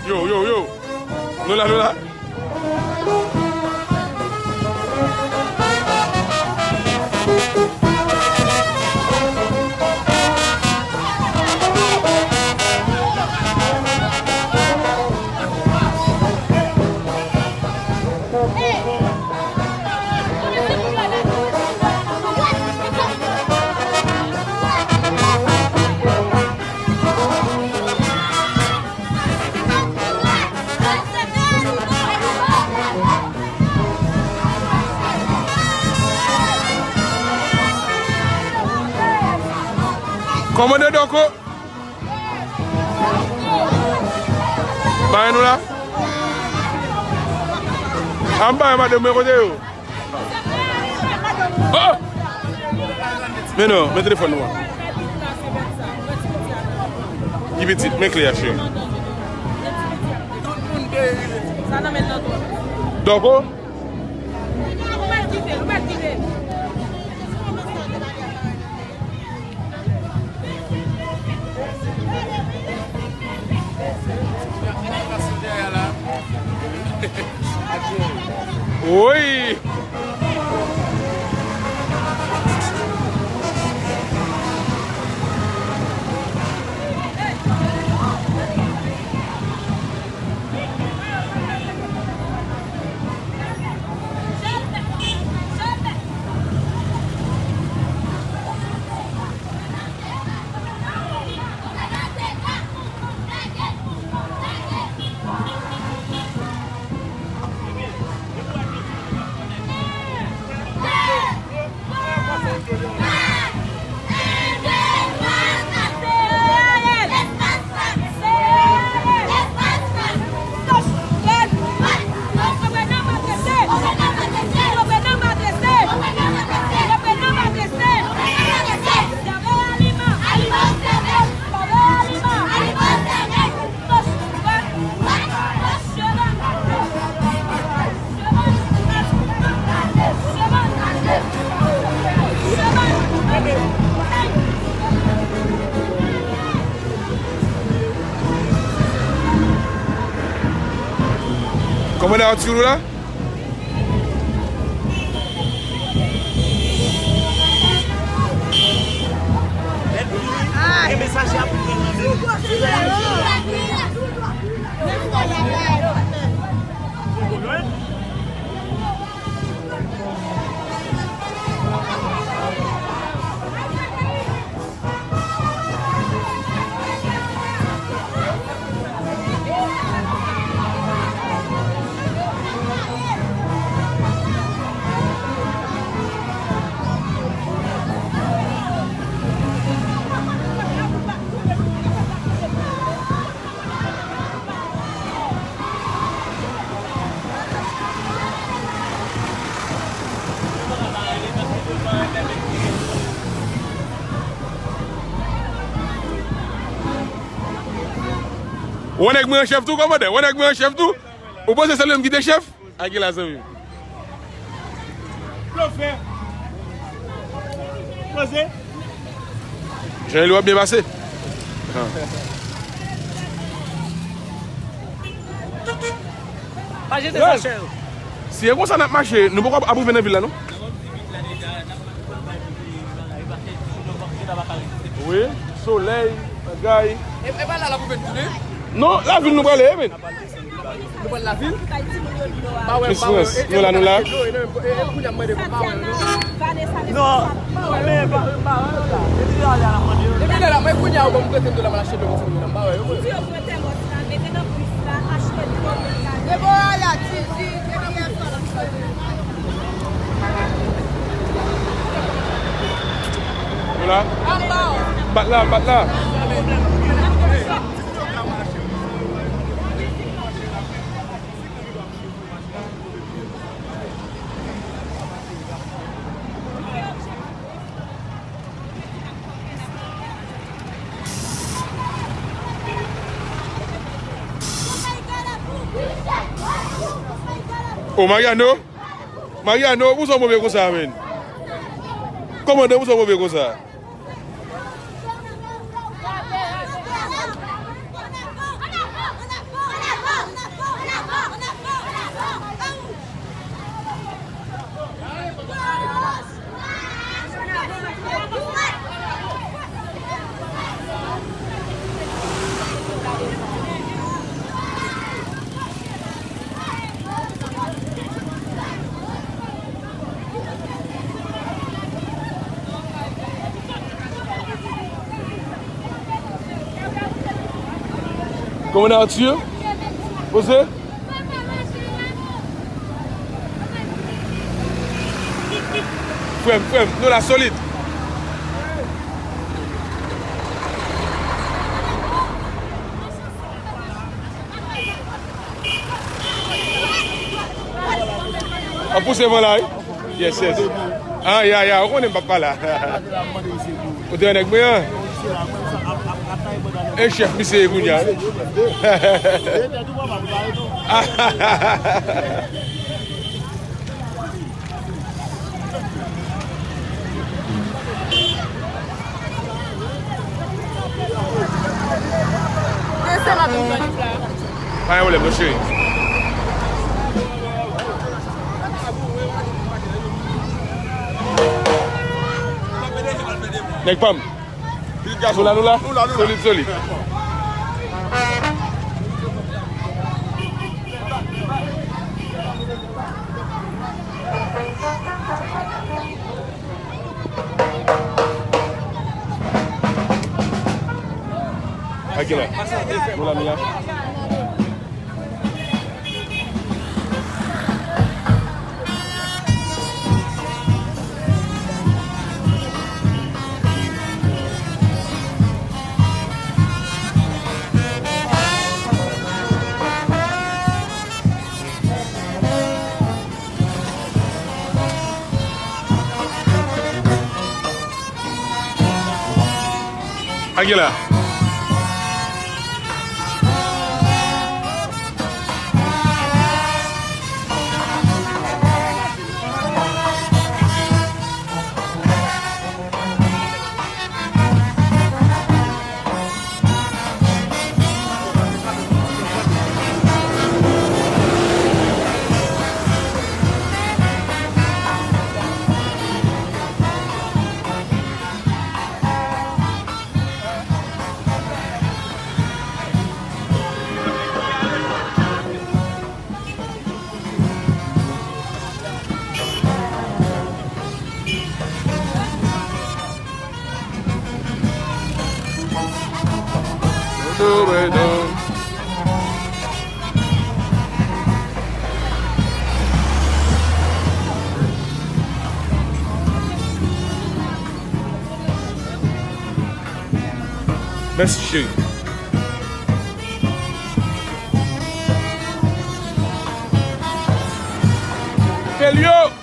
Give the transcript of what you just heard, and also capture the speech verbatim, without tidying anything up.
Yo, yo, yo. Nou la, nou la. Kòmande Dòko. Bay nou la. An bay madanm mwen kote yo. Oh! Men non, men telefòn nou an. Ki pitit, men kle a cheri. Dòko. Woy! Kòmandan Arthur ou la? Gen mesaje ap pran nan men. Ou wè nèg mwen an chèf tou, kòmandan? Ou wè nèg mwen an chèf tou? Ou panse se li menm ki te chèf? Ak la zanmi. Blofè. Poze. Jean-Élie w ap byen pase. Pa jete sachè yo. Si e konsa n ap mache, nou poko ap rive nan vil la non. Wi, solèy, bagay. E, e pa la la pou fè tounen? Non, lavil nou prale, men. Nou pral lavil? Miss France, nou la, nou la. Non, men pa, pa, pa, pa. Depi lè la, mwen kounye a, ou ban m trente dola, m al achte dlo pou fouye nan, m pa wè yo. Nou la. Bat la, bat la. O Mariano, Mariano, ou sa move konsa, menn? Kòmandan, ou sa move konsa? Mwen Arthur, poze. Frè m, frè m, nou la solid. An pouse van la, wi. Yes, yes. Ah, ya, ya, ou konnen m p ap pa la. Ou te wè nèg mwen an? E chèf misye ye kounye a, wi. Pa gen pwoblèm, non, cheri. Nèg pa m. Nou la, nou la? Solid, solid. Akila. Mwen la, mwen la. Akila. Mèsi, cheri. Felio!